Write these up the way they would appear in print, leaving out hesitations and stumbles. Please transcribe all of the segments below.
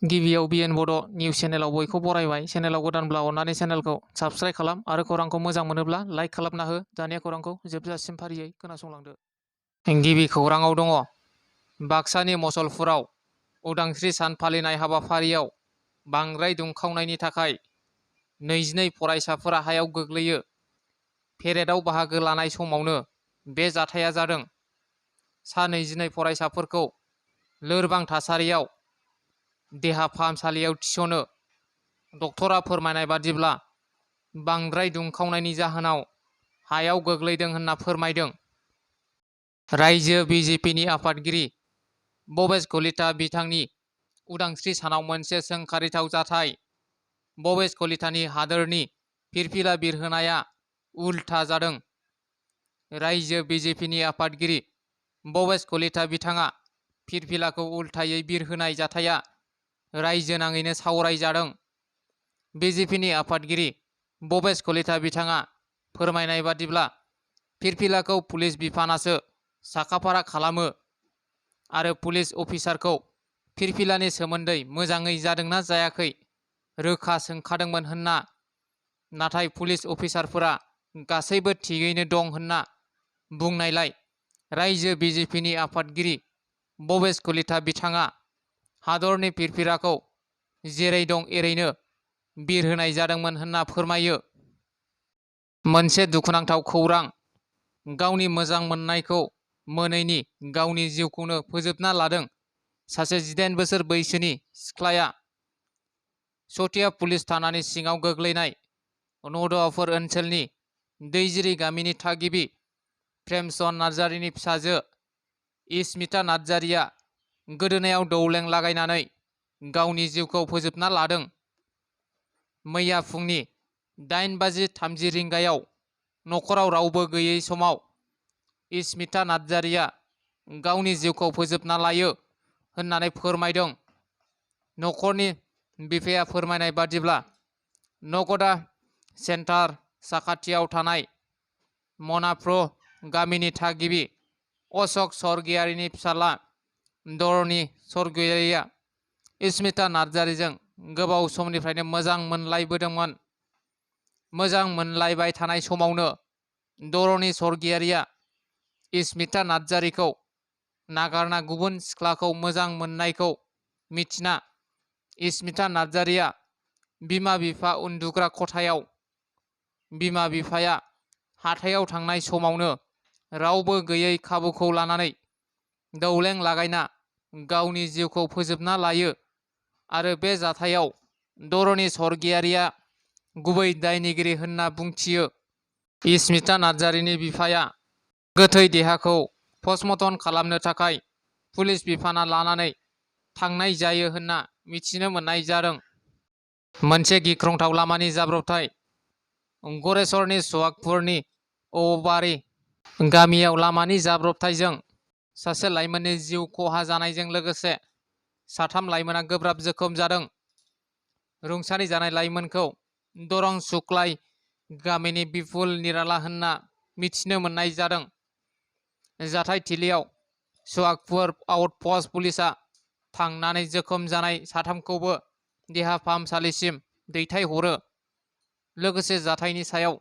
गिबियाव BTR Bodo news चेनेलाव बयखौ बरायबाय। चेनेलाव गोदानब्ला अन्नानै चेनेलखौ subscribe खालाम आरो खौरांखौ मोजां मोनोब्ला लाइक खालामना हो। दानिया खौरांखौ जोबजासिम फारियै खोनासंलांदो। गिबि खौराङाव दङ। बाक्सानि मसलपुराव उदांस्रि सान फालिनाय हाबाफारियाव बांद्राय दुंखावनायनि थाखाय 22 फरायसाफोरा हायाव गोग्लैयो। पेरेडआव बाहागो लानाय समावनो बे जाथाया जादों। सा 22 फरायसाफोरखौ लोरबां थासारियाव देहा फाहामसालियाव थिसनो। डक्टरा फोरमायनाय बादिब्ला बांद्राय दुंखावनायनि जाहोनाव हायाव गोग्लैदों होनना फोरमायदों। रायजो BJPनि आफादगिरि भबेश कलिता बिथांनि उदांस्रि सानाव मोनसे सोंखारिथाव जाथाय। भबेश कलितानि हादोरनि फिरफिला बिरहोनाया उल्था जादों। रायजो BJPनि आफादगिरि भबेश कलिता बिथाङा फिरफिलाखौ उल्थायै बिरहोनाय जाथाया रायजो नाङैनो सावरायजादों। BJPनि आफादगिरि भबेश कलिता बिथाङा फोरमायनाय बादिब्ला फिरफिलाखौ पुलिस बिफानासो साखाफारा खालामो आरो पुलिस अफिसारखौ फिरफिलानि सोमोन्दै मोजाङै जादोंना जायाखै रोखा सोंखादोंमोन होनना, नाथाय पुलिस अफिसारफोरा गासैबो थिगैनो दं होनना बुंनायलाय रायजो BJPनि आफादगिरि भबेश कलिता बिथाङा हादरनि फिरफिलाखौ जेरै दं एरैनो बिरहोनाय जादोंमोन होनना फोरमायो। मोनसे दुखुनांथाव खौरां। गावनि मोजां मोननायखौ मोनैनि गावनि जिउखौनो फोजोबना लादों। सासे 18 बोसोर बैसोनि सिख्लाया सटिया पुलिस थानानि सिङाव गोग्लैनाय नद'आफोर ओनसोलनि दैजिरि गामिनि थागिबि प्रेमचंद नार्जारिनि फिसाजो इस्मिता नार्जारिया गोदोनायाव दौलें लागायनानै गावनि जिउखौ फोजोबना लादों। मैया फुंनि 8:30 रिंगायाव नखराव रावबो गैयै समाव इस्मिता नार्जारिया गावनि जिउखौ फोजोबना लायो होननानै फोरमायदों। नखरनि बिफाया फोरमायनाय बादिब्ला नगदा सेन्टार साखाथियाव थानाय मनाफ्र गामिनि थागिबि अशक सरगियारिनि फिसाला धरणी सरगियारिया इस्मिता नार्जारिजों गोबाव समनिफ्रायनो मोजां मोनलायबोदोंमोन। मोजां मोनलायबाय थानाय समावनो धरणी सरगियारिया इस्मिता नार्जारिखौ नागारना गुबुन सिख्लाखौ मोजां मोननायखौ मिथिना इस्मिता नार्जारिया बिमा बिफा उन्दुग्रा खथायाव, बिमा बिफाया हाथायाव थांनाय समावनो रावबो गैयै खाबुखौ लानानै दौलें लागायना गावनि जिउखौ फोजोबना लायो आरो बे जाथायाव धरणी सरगियारिया गुबै दायनिगिरि होनना बुंथियो। इस्मिता नार्जारिनि बिफाया गोथै देहाखौ पस्टमर्टम खालामनो थाखाय पुलिस बिफाना लानानै थांनाय जायो होनना मिथिनो मोननाय जादों। मोनसे गिख्रंथाव लामानि जाब्रबथाय। गरेस्वरनि सुहागपुरनि औबारि गामियाव लामानि जाब्रबथायजों सासे लाइमोननि जिउ खहा जानायजों लोगोसे 3 लाइमोना गोब्राब जोखोम जादों। रुंसारि जानाय लाइमोनखौ दरं सुक्लाय गामिनि बिपुल निराला होनना मिथिनो मोननाय जादों। जाथाय थिलियाव सुहागपुर आउटपस्ट पुलिसा थांनानै जोखोम जानाय 3खौबो देहा फाहामसालिसिम दैथायहरो। लोगोसे जाथायनि सायाव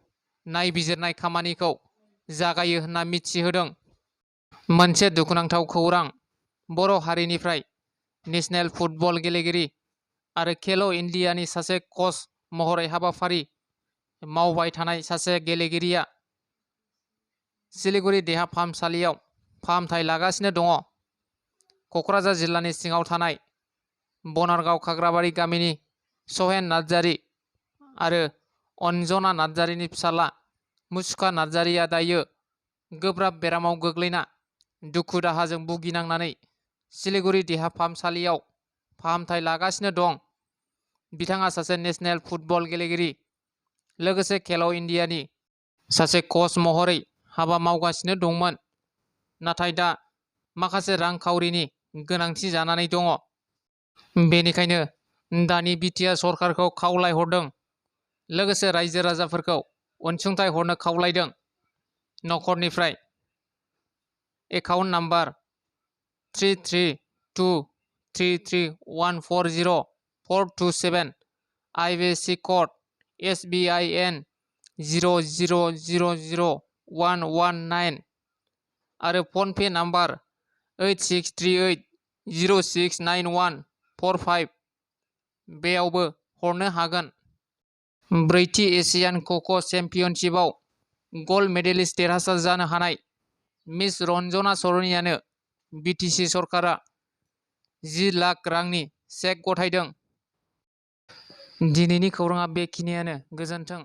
नायबिजिरनाय खामानिखौ जागायो होनना मिथिहोदों। मोनसे दुखुनांथाव खौरां। बर' हारिनिफ्राय नेशनेल फुटबल गेलेगिरि आरो खेल' इन्डियानि सासे कच महरै हाबाफारि मावबाय थानाय सासे गेलेगिरिया सिलिगुरि देहा फाहामसालियाव फाहामथाय लागासिनो दङ। क'क्राझार जिल्लानि सिङाव थानाय बनारगाव खाग्राबारि गामिनि सहेन नार्जारि आरो अन्जना नार्जारिनि फिसाला मुसुखा नार्जारिया दायो गोब्राब बेरामाव गोग्लैना दुखु दाहाजों भुगिनांनानै सिलिगुरि देहा फाहामसालियाव फाहामथाय लागासिनो दं। बिथाङा सासे नेशनेल फुटबल गेलेगिरि लोगोसे खेल' इन्डियानि सासे कच महरै हाबा मावगासिनो दंमोन। नाथाय दा माखासे रांखावरिनि गोनांथि जानानै दङ। बेनिखायनो दानि BTR सरकारखौ खावलायहरदों। लोगोसे रायजो राजाफोरखौ अनसुंथाइ हरनो खावलायदों। नखरनिफ्राय account number 3323 633140427, IBC code SBIN 0000119 आरो फनपे नाम्बार 8638069145 बेयावबो हरनो हागोन। ब्रैथि एशियान ख'ख' चेम्पियनशिपआव गल्ड मेडेलिस्ट देरहासार जानो हानाय मिस रन्जना सरनियानो बिटिसि सरकारा 10 लाख रांनि चेक गथायदों। दिनैनि खौराङा बेखिनियानो। गोजोन्थों।